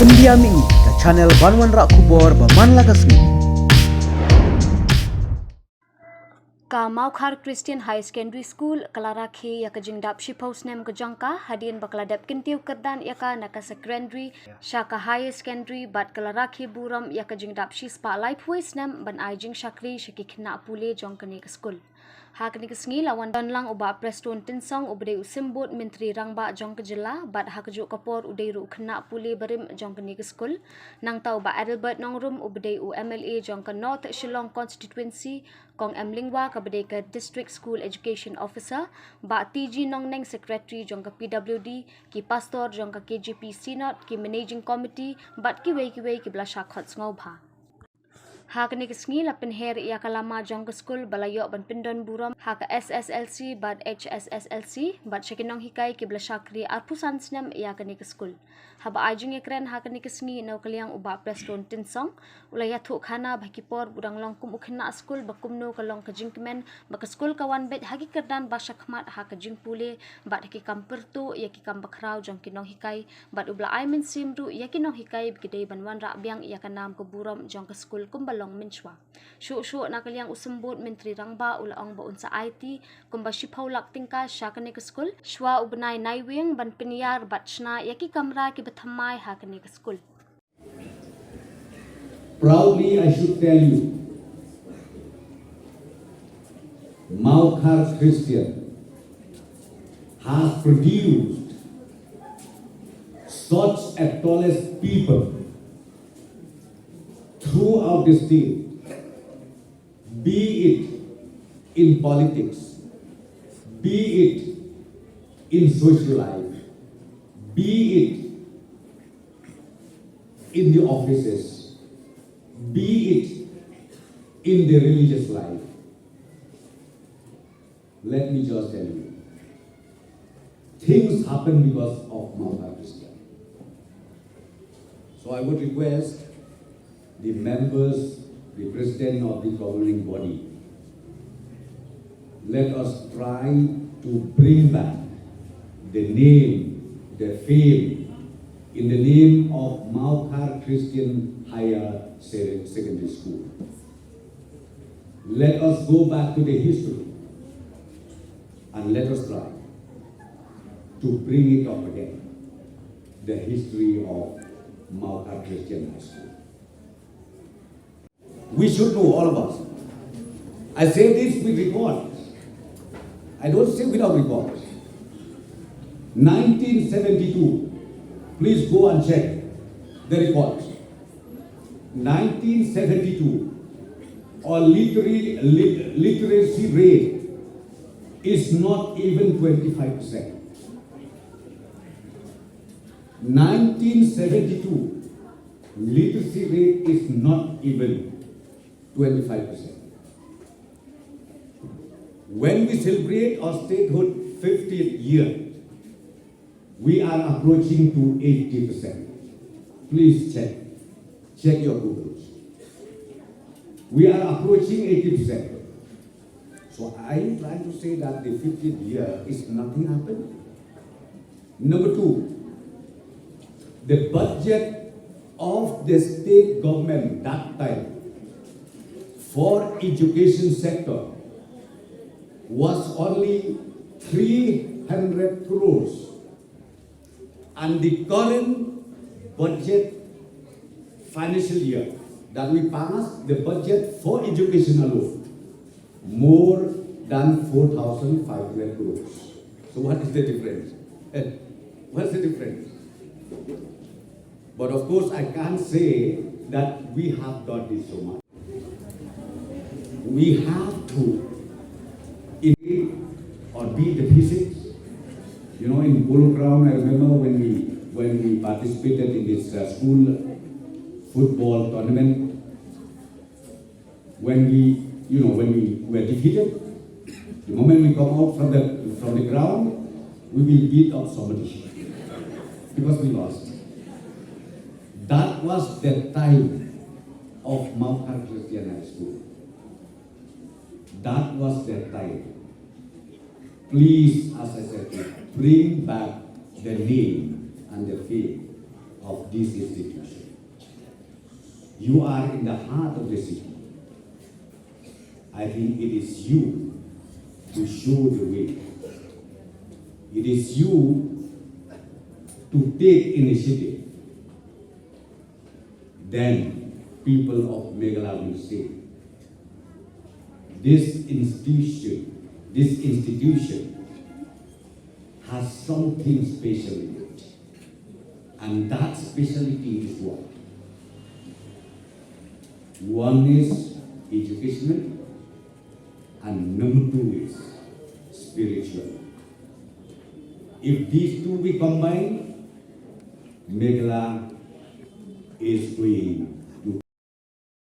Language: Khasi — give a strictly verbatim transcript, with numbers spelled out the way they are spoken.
India Mih, ka channel ban wanrah khubor ba man la ka sngi. Ka Mawkhar Christian Higher Secondary School ka la rakhe ïa ka jingdap shiphew snem ka jong ka hadien ba ka la dep kyntiew kyrdan ïa ka na ka secondary sha ka higher secondary bad ka la rakhe burom ïa ka jingdap shispah laiphew snem ban ai jingshakri sha ki khynnah pule jong kane ka skul. Ha kane ka sngi la wan don lang u Bah Prestone Tynsong uba dei u symbud Myntri Rangbah jong ka jylla bad ha kajuh ka por u dei ruh u khynnah pule barim jong kane ka skul. Nangta u Bah Adelbert Nongrum uba dei u M L A jong ka North Shillong Constituency, Kong M Lyngwa kaba dei ka District School Education Officer, Bah T G Nongneng Secretary jong ka P W D, ki pastor jong ka K J P Synod, ki Managing Committee bad kiwei kiwei kiba la shah khot sngewbha. Ha kane ka sngi la pynher ïa ka lama jong ka skul ba la ïoh ban pyndon burom ha ka S S L C bad H S S L C bad sha ki nonghikai kiba la shakri arphew san snem ïa kane ka skul. Haba ai jingïakren ha kane ka sngi na ka liang u Bah Prestone Tynsong u la ïathuh khana ba ha ki por ba u dang long kum u khynnah skul ba kumno ka long ka jingkmen ba ka skul ka wan beit ha ki kyrdan ba shakhmat ha ka jingpule bad ha ki kam pyrtuh ïa ki kam bakhraw jong ki nonghikai bad u ba la ai mynsiem ruh ïa ki nonghikai ba ki dei ban wanrah biang ïa ka nam ka burom jong ka skul kumba long mynshuwa. Shuh shuh na ka liang u symbud Myntri Rangbah u la ong ba un sa aiti kumba shiphew lak tyngka sha kane ka skul shuwa u bnai Naiwieng ban pynïar bad shna ïa ki kamra kiba thymmai ha kane ka skul. Proudly, I should tell you, Mawkhar Christian has produced such a tallest people throughout the state, be it in politics, be it in social life, be it in the offices, be it in the religious life. Let me just tell you, things happen because of Mawkhar Christian. So I would request the members, the president of the governing body, let us try to bring back the name, the fame, in the name of Mawkhar Christian Higher Se-, Secondary School. Let us go back to the history and let us try to bring it up again, the history of Mawkhar Christian High School. We should know, all of us. I say this with record. I don't say without record. Nineteen seventy-two, please go and check the records. Nineteen seventy-two, our literary, lit-, literacy rate is not even twenty-five percent. Nineteen seventy-two, literacy rate is not even twenty-five percent. When we celebrate our statehood fiftieth year, we are approaching to eighty percent. Please check. Check your Googles. We are approaching eighty percent. So are you trying to say that the fiftieth year is nothing happened? Number two, the budget of the state government that time for education sector was only three hundred crores. And the current budget financial year that we passed, the budget for education alone, more than four thousand five hundred crores. So what is the difference? Eh, what's the difference? But of course, I can't say that we have done this so much. We have to, in or be the physics. You know, in Polo Ground, I remember when we, when we participated in this, uh, school football tournament, when we, you know, when we were defeated, the moment we come out from the, from the ground, we will beat up somebody because we lost. That was the time of Mawkhar Christian High School. That was the time. Please, as I said, bring back the name and the fame of this institution. You are in the heart of the city. I think it is you to show the way. It is you to take initiative. Then people of Meghalaya will say, this institution, this institution has something special in it. And that speciality is what? One is educational, and number two is spiritual. If these two we combine, Meghalaya is going